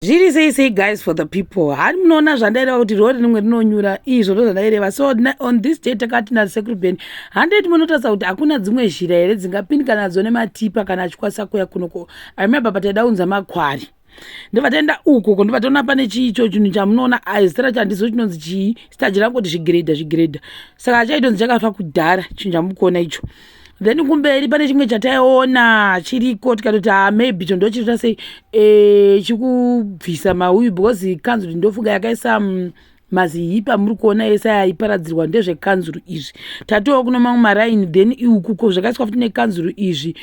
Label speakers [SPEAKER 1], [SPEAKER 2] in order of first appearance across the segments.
[SPEAKER 1] Zviri sei sei, guys, for the people? Hani munoona zvandaireva kuti rori rimwe rinonyura? Izvo ndo zvandaireva. So on this day takati nasekuru Ben, handeti munotarisa kuti hakuna dzimwe zhira here dzingapindika nadzo nematipa kana achikwanisa kuuya kunoko. I remember pataida unza makwari, ndobva taenda ukoko, ndobva taona pane chiicho chinhu chamunoona. Zita racho handizivo chinonzi chii, zita jirangoti zvigiredha zvigiredha. Saka chaitonzi chakafa kudhara chinhu chamukuona icho. Then kumberi pane chimwe chataiona chiriko, tikatoti, ha, maybe cho ndochinoita sei, chikubvisa mauyu, because kanzuru ndofunga yakaisa mazihipa muri kuona ese aiparadzirwa ndezvekanzuru izvi. Tatiwo kuno mamwe maraini, then ukuko zvakaiswa futi nekanzuru izvi,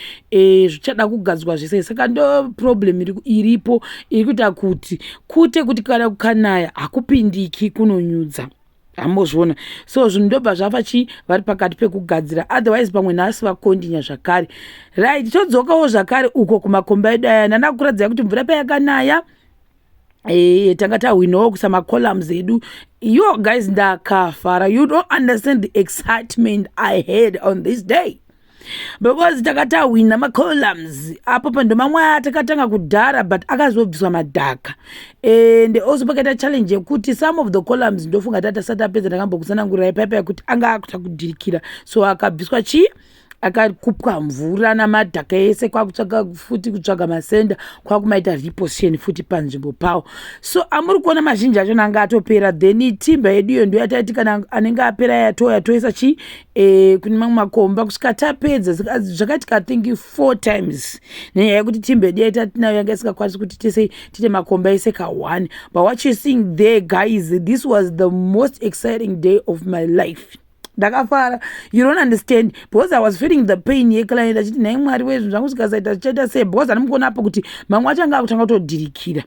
[SPEAKER 1] zvichada kugadzwa zvese. Saka ndo problem iripo iri kuita kuti kute kuti kana kukanaya hakupindiki, kunonyudza, hambozviona. So zvinhu ndobva zvafa chi vari pakati pekugadzira, otherwise pamwe nhasi vakondinya zvakare. Right, todzokawo zvakare uko kumakomba edu aya. Ndanda kuradzai kuti mvura payakanaya, tanga tahwinawo kuisa macolumns edu. Yo guys, ndakafara. You don't understand the excitement I had on this day, because takatahwina macolumns apo pando mamwe aya takatanga kudhara, but akazobviswa madhaka. And also pakaita challenge yekuti some of the columns, ndofunga tatasati apedza, ndakambokutsanangurirai paipa yekuti anga akuta kudhirikira, so akabviswa chii, akakupwa mvura namadhaka ese, kwakutsvaga futi, kutsvaga masenda, kwakumaita reposition futi panzvimbo pawo. So amuri kuona mazhinji achona anga atopera. Then timber yedu iyo ndo yataiti kana anenge apera yatoya toisa chi kune mamwe makomba kusvika tapedza. Zvakaitika, I think, four times, nenyaya yekuti timber yedu yaita tinayo yanga isingakwanisi kuti tese tiite makomba ese ka1. But what you seeing there, guys, this was the most exciting day of my life. Ndakafara, you don't understand, because I was feeling the pain yeclient achiti, "Nhai Mwari wezvinhu zvangu zvikasaita, zvichaita sei?" Because ani apo kuti mamwe acho anga akutanga kutodhirikira,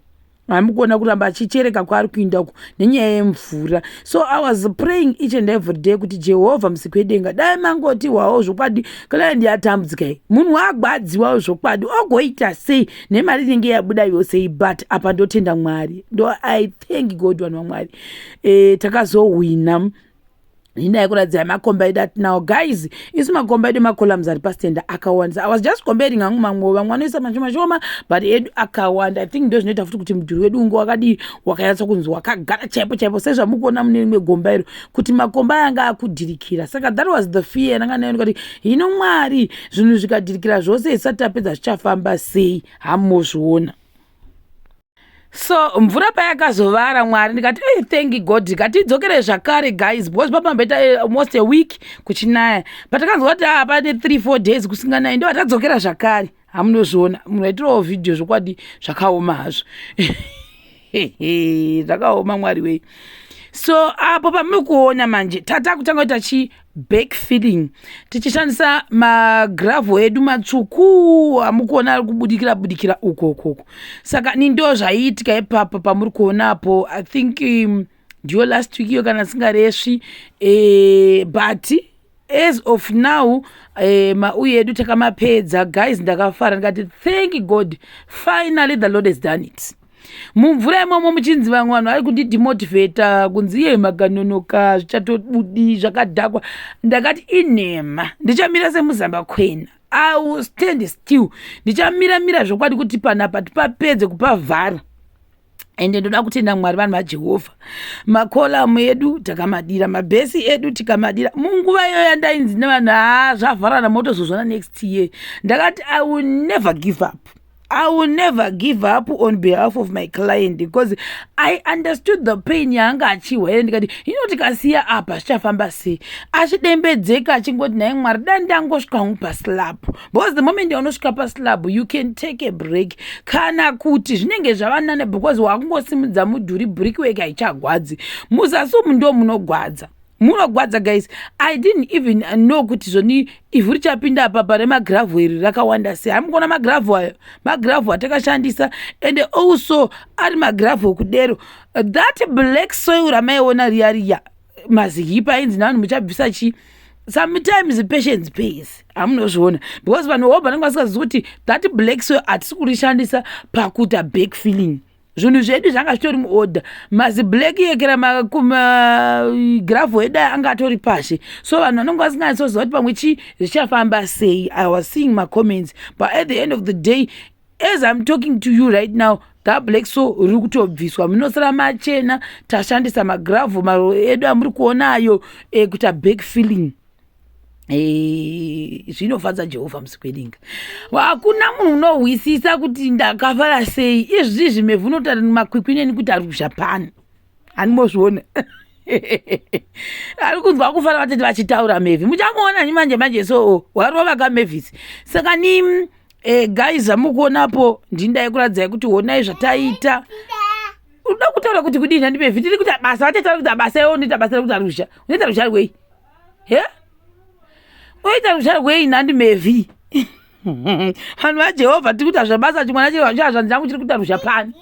[SPEAKER 1] hamukuona kuramba achichereka kwaari kuinda uko nenyaya yemvura. So I was praying each and every day kuti, "Jehovha musiki wedenga, dai mangoti wawo zvokwadi client yatambudzikai, munhu wagwadziwawo zvokwadi, ogoita sei nemari inenge yabuda yosei?" But apa ndotenda Mwari, ndo I thank God, vanhu vaMwari. Takazohwina indaa yekuratidza makomba edu atinawo, guys. Isu makomba edu, macolumns ari pastenda akawandisa. I was just comparing hangu mamwe, vamwe vanoisa mashoma shoma, but edu akawanda. I think ndo zvinoita futi kuti mudhuri wedu unge wakadii, wakanyatsa kunzi wakagara chaipo chaipo, sezvamukuona mune rimwe gomba iro kuti makomba aya akudhirikira. Saka that was the fear yandanga nayo, ndikati, "Hino Mwari, zvinhu zvikadhirikira zvose isati tapedza, zvichafamba sei?" Hamozviona. So mvura payakazovara, Mwari, ndikati, "Hey, thank God." Ndikatidzokere zvakare, guys, because papamboita almost a week kuchinaya. Patakanzwa kuti pane 3-4 days kusinganayi, ndo vatadzokera zvakare. Hamunozviona, munhu aitirawo vhidhiyo zvokwadi, zvakaoma hazvo, zvakaoma, Mwari wei. So apo pamuri kuona manje, tatakutanga kuita chi back filling tichishandisa magravel edu matsvuku amukuona ari kubudikira budikira uko ukoko. Saka ni ndo zvaiitika ipapo pamuri kuonapo. I think ndiyo last week iyo kana singaresvi, but as of now, mauyu edu takamapedza, guys. Ndakafara, ndikati, "Thank God, finally the Lord has done it." Mumvura imomo muchinzi vamwe vanhu vari kundidemotivata kunzi, "Iye, makanonoka, zvichatobudi zvakadhakwa." Ndakati, "Inhema, ndichamira semuzambakwena. I will stand still, ndichamiramira zvokwadi kuti panapa tipapedze kupavhara." Ende ndoda kutenda Mwari, vanhu vaJehovha. Macolumn edu takamadira, mabase edu tikamadira. Munguva iyoyo yandainzi nevanhu, "Ha, zvavharana, motozozvona next year," ndakati, "I will never give up. I will never give up on behalf of my client," because I understood the pain yaanga achihwa ere. Ndikati, "Hino tikasiya apa zvichafamba sei?" Achidembedzeka achingoti, "Nhai Mwari, dai ndangosvika hangu paslab," because the moment yaunosvika paslab, you can take a break, kana kuti zvinenge zvava nane, because wakungosimudza mudhuri, brickwork haichagwadzi. Muzasi umu ndo munogwadza, munogwadza, guys. I didn't even know kuti zvoni ivhu richapinda apa pane magravel iri rakawanda sei. Hamukuona magravel ayo, magravel atakashandisa, and also ari magravel kudero. That black soil ramaiona riya riya, mazihipa ainzi navanhu muchabvisa chii. Sometimes patience pays, hamunozviona, because vanhu vobva vanenge vasingazivi kuti that black soil hatisi kurishandisa pakuita back filling. Zvinhu zvedu zvanga zvitori muorder, maziblack yekera, magravel edu aya anga atori pashe. So vanhu vanonge vasinganyatsoziva kuti pamwe chii zvichafamba sei. I was seeing macomments, but at the end of the day, as I'm talking to you right now, That black soil riri kutobviswa, munosara machena. Tashandisa magravel maro edu amuri kuonayo kuita back filling. Zvinofadza Jehovha musikwedenga. Hakuna munhu unohwisisa kuti ndakafara sei. Izvizvi mevhu unotari makwikwi neni kuti ari kuzhapani, hanimozviona ari kunzwa kufara vatete vachitaura. Mevhi muchamuona ni manje manje, so warova kamevhisi. Saka ni guys, amukuonapo ndindai kuradzai kuti honai zvataita. Unoda kutaura kuti kudini? Handi mevhi tiri kuita basa, vatete vari kuita basa. Iwe unoita basa rekuita ruzha, unoita ruzha rwei? He, unoita ruzha rwei nhandi mevhi? Vanhu vaJehovha, tiri kuita zvebasa. Chimwana chehazvanzi changu chiri kuita ruzha pani.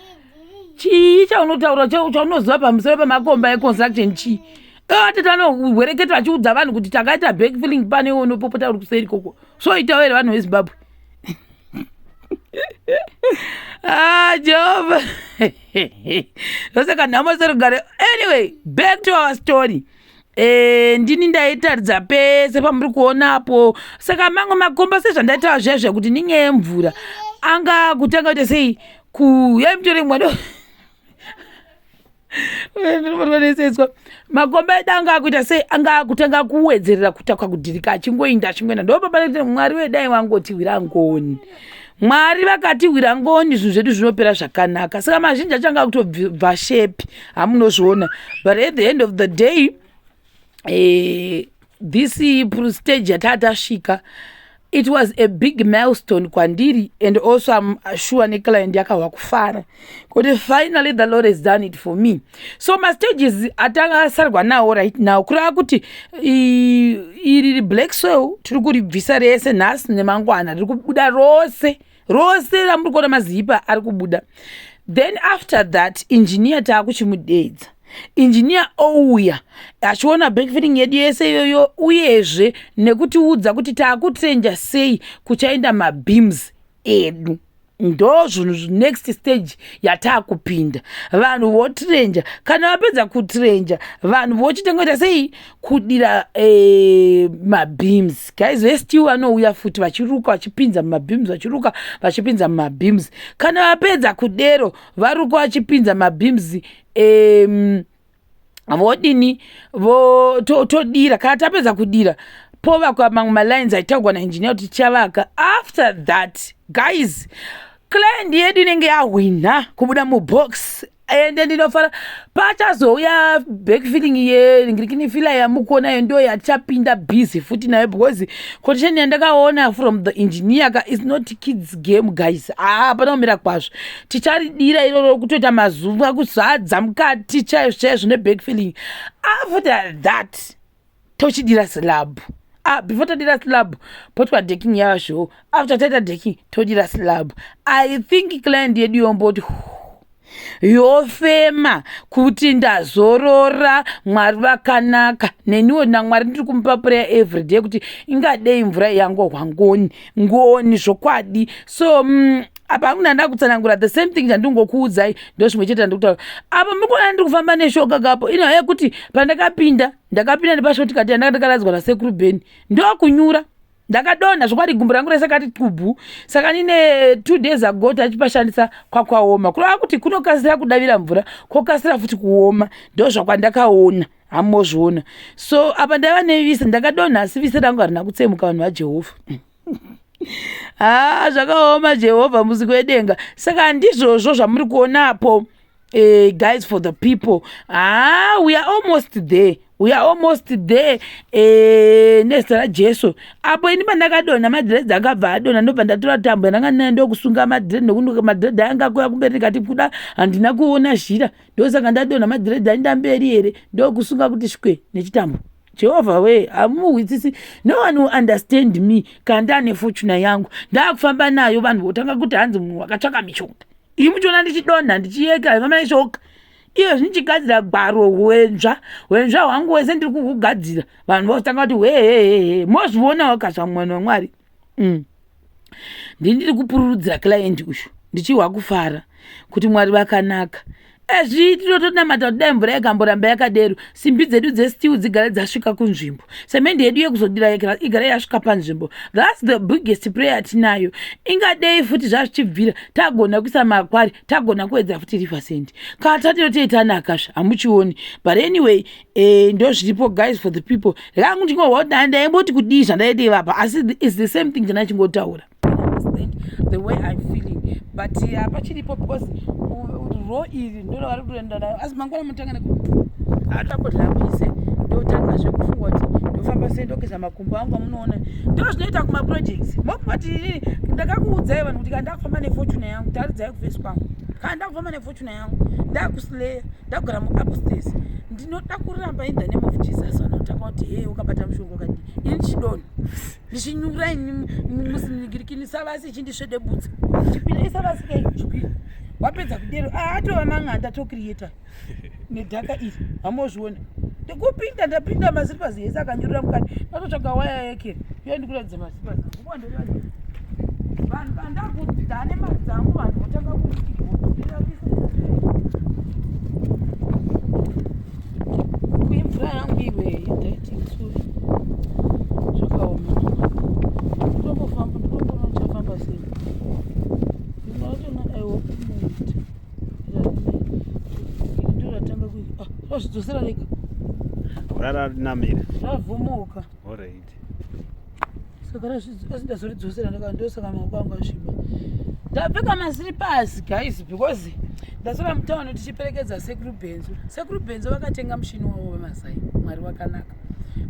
[SPEAKER 1] Chii chaunotaura, chaunoziva pamusoro pemakomba econstruction chii? Vatete vanohwereketa vachiudza vanhu kuti takaita backfilling pane, iwe unopopota uri kuseri koko. So itawo here vanhu veZimbabwe? Ah, Jehovha, ndosaka nhamo serugare. Anyway, back to our story. Ndini ndaitaridza pese pamuri kuonapo. Saka mamwe makomba, sezvandaitaura zviya zviya kuti nenyaya yemvura, anga kutanga kuita sei kuyaimutore mwana neseswa. Makomba edu anga akuita sei? Anga akutanga kuwedzerera kutakwa, kudhirika, achingoinda achingoenda. Ndo baba Mwari wedai wangotiwira ngoni. Mwari vakatiwira ngoni, zvinhu zvedu zvinopera zvakanaka. Saka mazhinji acho anga akutobva shape, hamunozviona. But at the end of the day, this stage yataa tasvika, it was a big milestone kwandiri, and also I'm sure neclient yakahwa kufara kuti finally the Lord has done it for me. So mastages atakasarwa nawo right now, kureva kuti iri black soil tiri kuribvisa rese nhasi nemangwana, riri kubuda rose rose ramuri kuona mazipa ari kubuda. Then after that, engineer taakuchimudeedza. Engineer ouya achiona backfilling yedu yese iyoyo, uyezve nekutiudza kuti taakutrencha sei kuchaenda mabeams edu. Ndo zvinhu next stage yataakupinda. Vanhu votrencha. Kana vapedza kutrencha, vanhu vochitengoita sei? Kudira mabeams. Guys vesteel vanouya futi vachiruka vachipinza mumabeams, vachiruka vachipinza mumabeams. Kana vapedza kudero, varuka vachipinza mabeams, vodini? Todira. Kana tapedza kudira, povakwa mamwe malines aitaurwa naengineer kuti tichavaka. After that, guys, client yedu inenge yahwina kubuda mubox, ende ndinofara. Pachazouya backfilling yeringirikini filler yamukuonayo, ndo yatichapinda busy futi nayo, because quotation yandakaona from the engineer ka is not kids game, guys. Hapana kumira kwazvo. Ticharidira iroro kutoita mazuva kuzadza mukati chaizvo chaizvo nebackfilling. After that tochidira slab. Ah, before tadira slab, potwa decking yazvo. After taita decking, todira slab. I think client yedu yomboti yofema kuti ndazorora, Mwari vakanaka. Neniwo naMwari ndiri kumupa prayer every day kuti ingadei mvura yangohwa ngoni ngoni zvokwadi. So apa hakuna nda kutsanangura, the same thing chandingokuudzai ndo zvimwe chete andikutaura apa. Muri kuona ndiri kufamba neshoka kapo ino yekuti pandakapinda, ndakapinda nepashortcut yandanga ndakaradzwa nasekuru Beni, ndokunyura, ndakadonha zvokwadi, gumbo rangu rese kati tubhu. Saka nine 2 days ago tachipashandisa, kwakwaoma, kureva kuti kunokasira kudavira mvura, kwokasira futi kuoma. Ndo zvakwandakaona, hamozviona. So apa ndaiva nevise, ndakadonha, asi vise rangu harina kutsemuka, vanhu vaJehovha. Ha, zvakaoma, Jehovha musiki wedenga. Saka ndizvozvo zvamuri kuonapo, guys, for the people. Ah, we are almost there, we are almost there, nezita raJesu. Apo ini pandakadonha, madreads akabva adonha, ndobva ndatora tambo yandanga ndinayo, ndokusunga madreads, nekuti madreads anga akuya kumberi. Ndikati kuda handina kuona zhira, ndosaka ndadonha. Madreads aenda mberi here? Ndokusunga kuti shwe nechitambo. Jehovha we, hamuhwisisi. No one will understand me. Kana ndaane Fortuner yangu, ndaakufamba nayo, vanhu votanga kuti hanzi munhu wakatsvaka mishonga. Ii, muchiona ndichidonha, ndichiyeka, famba neshoka. Iyo zvinichigadzira gwaro, hwenzva hwenzva hwangu wese ndiri kuhugadzira, vanhu votanga kuti hehehehe. Mozvionawo kazva, mwana waMwari. Ndini ndiri kupururudzira client uyu, ndichihwa kufara kuti Mwari vakanaka. Ezvi tinotonamata kuti dai mvura ikamboramba yakadero, simbi dzedu dzesteel dzigare dzasvika kunzvimbo, semendi yedu yekuzodira igare yasvika panzvimbo. That's the biggest prayer yatinayo. Ingadei futi zvazvichibvira tagona kuisa makwari, tagona kuwedzera futi river sand, kana tatiro tanakazve hamuchioni. But anyway, ndo zviripo, guys, for the people. Rekangu ndingohwa kuti ndaimboti kudii zvandaidevapa, asi it's the same thing chandachingotaura, the way I'm feeling. But hapachiripo because ro iri ndo ravari kutoenda nayo, asi mangwana mutanga nekuakodlapise, ndotangazve kufunga kuti ndofamba sei, ndogeza makumbo angu. Amunoona, ndo zvinoita kumaprojects. Mokubati ndakakuudzai vanhu kuti kana ndakufamba neFortuner yangu, taridzai kuface kwangu, kana ndakufamba neFortuner yangu, ndakusileya, ndakugara muupstairs, ndinoda kuramba in the name of Jesus. Vanhu vanotanga kuti, "He, ukabata mushonga wakadii?" Ini chidonho ndichinyura ini musinigirikini savasi ichindisvedebutsa, chipira isavasi kai chipira wapedza kudero atova mang'anda tocreata nedhaka iri. Hamozviona, ndikupinda, ndapinda maslippers ese akanyurira mukati, ndatotsvaga waya yekere iyo ndikuratidza maslippers angu. Vanhu vandakudhane mari dzangu, vanhu votanga kuimvura yangu iwe ndaiti sorry, zvakaoma. Ndombofamba, ndombona uchafamba sei. Rimwe rachona, I hope muita ndo ratanga razvidzosera rega.
[SPEAKER 2] Raranamira.
[SPEAKER 1] Ravhomoka.
[SPEAKER 2] Alright.
[SPEAKER 1] Saka asi ndazoridzosera, ndosaka maoko angu asviba. Ndapfeka maslippers, guys, because ndasora mutauni tichiperekedza Sekuru Benzo. Sekuru Benzo vakatenga mushini wavo wemazai. Mwari wakanaka,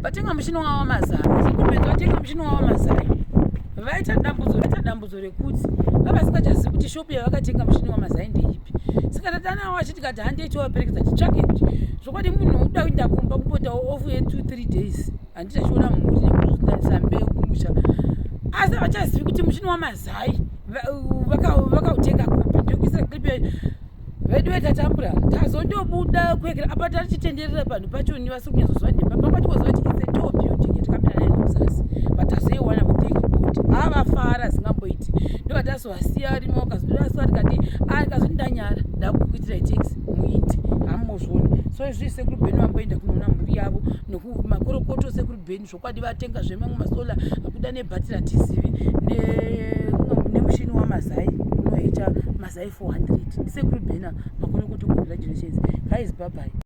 [SPEAKER 1] vatenga mushini wavo wamazai. Sekuru Benzo vatenga mushini wavo wamazai. Vaita dambudzo rekuti vavasingachazivi kuti shopu yavakatenga mushini wamazai ndeipi. Saka tatanawo achiti kati handei tovaperekedza titsvake kuti zvokwadi munhu uda kuenda kumba kumboitawo off ye2 3 days, handichachiona mhuri nekudanisa mbeu kumusha, asi havachazivi kuti mushini wamazai vakautenga kupi. Ndokuisira clip vedu vetatambura, tazondobuda kuekera apa tarichitenderera panhu pachoni, vasiri kunyatsoziva ndepa pangachikoziva kuti it's a tall building yatakapinda nayo nemusasi, but tazoiwana. Thank God, avafara zingamboiti. Ndovatazovasiya rimwe wakazodasiwa, tikati tikazoti ndanyara, ndakukuitirai taxi muindi hamumozviona. So izvi Sekuru Bheni vamboenda kunoona mhuri yavo nekumakorokoto. Sekuru Bheni zvokwadi vatenga zvemamwe masolar akuda nebhatiri hatizivi nemushini wamazai unohecha mazai 400. Ndisekuru Bhena, makorokoto. Congratulations, guys, bye bye.